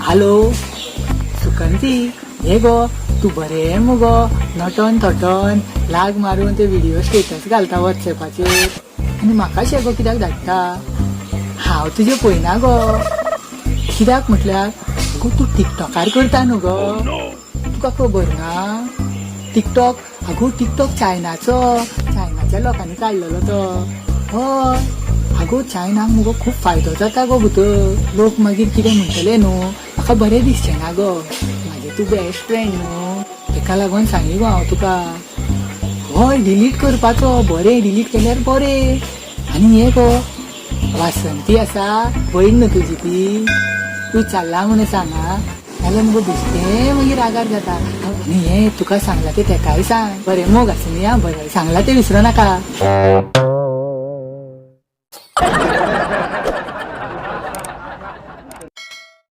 Hello Sukanti, हे गो तूं बरें मुगो? नटोन थटोन लाग मारून ते व्हिडिओ स्टेटस घालता वॉट्सॅपाचेर आनी म्हाका शेगो कित्याक धाडटा? हांव तुजें पळयना गो. कित्याक म्हटल्यार अगो तूं टिकटॉकार करता न्हू गो. तुका खबर ना टिकटॉक? अगो टिकटॉक चायनाचो, चायनाच्या लोकांनी काडलेलो तो. हय अगो, चायनाक मुगो खूब फायदो जाता गो भितर. लोक मागीर कितें म्हणटले न्हू, म्हाका बरें दिसचें ना गो. म्हाजें तूं बेस्ट फ्रेंड न्हू, तेका लागून सांगी गो हांव तुका. हय, डिलीट करपाचो. बरें डिलीट केल्यार बरें. आनी हें गो वासंती आसा, भयण न्हू तुजी ती, तूं चालला म्हणून सांगा, नाल्यार मुगो बेश्टें मागीर रागार जाता. आनी हें तुका सांगलां तें तेकाय सांग. बरें मोग आसा न्ही. आं बरें, सांगलां तें विसरो नाका.